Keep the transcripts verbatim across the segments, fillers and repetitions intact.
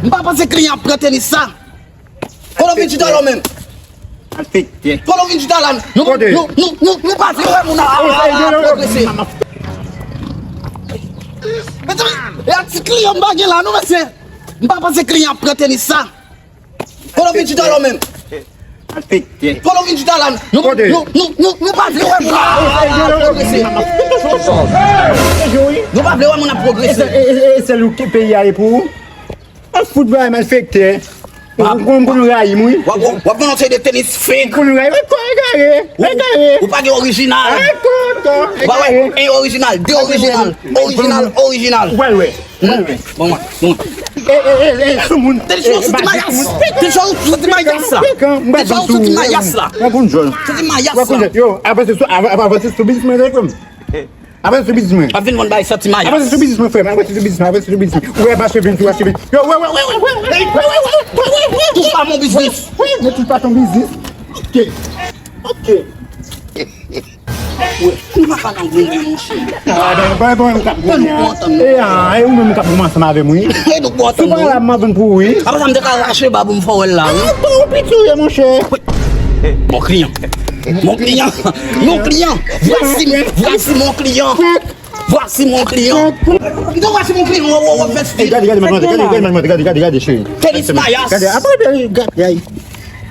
M pa panse kliyan ap pran tenis sa. Kote w vin chita la menm? Afekte. Kote w vin chita la? Nou, nou, nou, nou, nou pa vle wè moun ap, ap, ap, ap pwogrese. Mezanmi, e a ti kliyan m pa gen la, non, mesye. M pa panse kliyan ap pran tenis sa. Kote w vin chita la menm? Afekte. Kote w vin chita la? Nou, nou, nou, nou, nou pa vle wè moun ap, ap, ap pwogrese. Nou pa vle wè moun ap pwogrese. E se, e, e, e se ou ki peyi a ye pou ou? Al fout bagay malfektè. Ou konn, konn rayi m, wi. W ap, w ap, w ap vann yon seri de tenis fake. Konn rayi m, kò egare, egare. Ou pa gen orijinal. Ay, kò, kò, egare. Ba wè, en orijinal, de orijinal. Orijinal, orijinal. Ou pral wè. Bon, bon, bon. E, e, e, e, soumoun. Te chwa soti mayas. Te chwa soti mayas la. Te chwa soti mayas la. Soti mayas la. Yo, avanse sou, av-, av-, avanse sou biznis mwen, frè m. Avanse sou biznis mwen. Ap vin vann bagay soti mayas. Avanse sou biznis mwen, frè m. Avanse sou biznis mwen. Avanse sou biznis mwen. Ou wè, mache vin, tou mache vin. Yo, wè, wè, wè. Touche pa mon biznis. Wè, ne touche pas ton business. Ok. Ok. Nou pa ka nan goumen, monchè. Ah, ben, ben, ben, ou k ap goumen. E, ah, e ou menm ou k ap goumen ansanm avè m, wi. E nou pran tan nou. Si w pa la, m ap vann pou ou, wi. Apre sa, m te ka rache ba pou m fè w wè l la, wi. Ah, bon, ou piti, wi, monchè. Mon client. Mon client. Mon client. Voici, voici mon client. Voici mon client. M te voici mon client, w ap fè stil. Gade, gade, gade, gade, gade, gade, cheri. Tenis mayas. Gade, apre, gade, gade.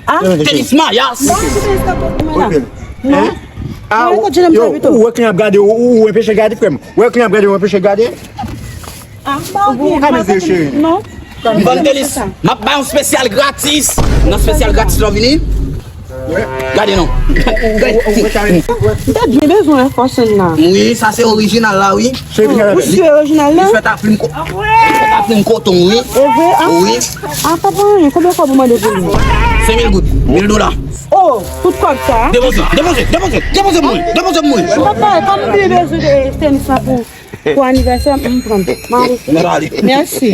Ah, tenis mayas. Bon, se tenis nan pot mwen la. Non. Ah, yo, ou wè kliyan ap gade, ou, ou, ou anpeche gade, frè m. Ou wè kliyan ap gade, ou anpeche gade. Ah, ou ka mezire, cheri. Non. M vann tenis. M ap bay yon spesyal gratis. Nan spesyal gratis la w vini. Gade non. M te byen bezwen fòs la. Wi, sa se orijinal la, wi. Ou si orijinal la? Li fèt a plim ko-, li fèt a plim koton, wi. E vre, an? Wi. An, pa pran anyen. Konbyen kòb ou mande pou li? Senk mil goud, mil dola. Oh, tout kòb sa? Depoze, depoze, depoze, depoze mwen, depoze mwen. Papa, kòm m byen bezwen de tenis la pou, pou anivèsè, m pran. M ale. Mèsi.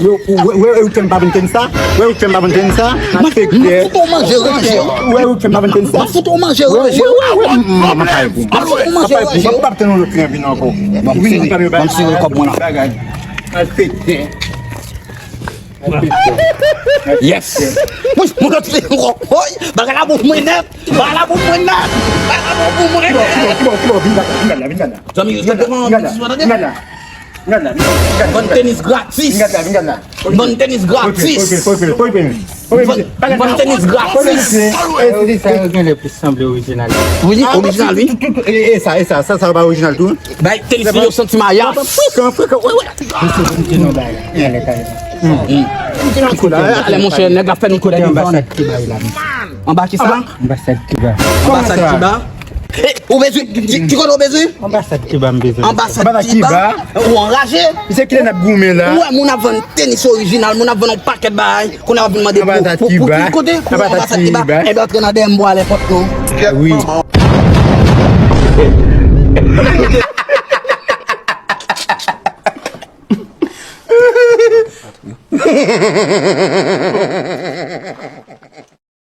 Yo, wè, wè, wè, ou fè m pa vann tenis sa? Wè, ou fè m pa vann tenis sa? Malfektè. M ap fout ou manje ranje. Wè, ou fè m pa vann tenis sa? M ap fout ou manje ranje. Wè, wè, wè, wè, m, m, m ap pale pou. M ap fout ou manje ranje. M ap tann yon lòt kliyan vin ankò. Vini, vini, vini. Ban m sere kòb mwen la. Bagay. Malfektè. Yes. Mwen, mwen, mwen, woy, bagay la bon pou mwen nèt. Bagay la bon pou mwen nèt. Bagay la bon pou mwen nèt. Kibò, kibò, kibò, vin gade, vin gade la, vin gade la. Zanmi, yo, vin gade la, vin gade la, vin gade la. Vann tenis gratis. Vin gade la, vin gade la. Vann tenis gratis. Vann tenis gratis. Sa yo genlè plis sanble orijinal. Wi, orijinal, wi. E, e sa, e sa, sa, sa pa orijinal tou. Bay tenis li yo santi mayas. Frekan, frekan, wi, wi. Misye vin di nou bay. Genlè kay. Ale, monchè, nèg la fè nou koulè devan. Anbasad Kiba la. Anba ki sa? Anbasad Kiba. Anbasad Kiba. E, ou bezwen, ki, ki kote ou bezwen? Anbasad Kiba m bezwen. Anbasad Kiba. Ou anraje? Misye kite n ap goumen la. Ou wè moun ap vann tenis orijinal, moun ap vann yon pakèt bagay. Kounye a w ap vin mande pou, pou, pou ki kote? Pou anbasad Kiba. Enben, antre nan dèyè m bwale pòt nou. Wi.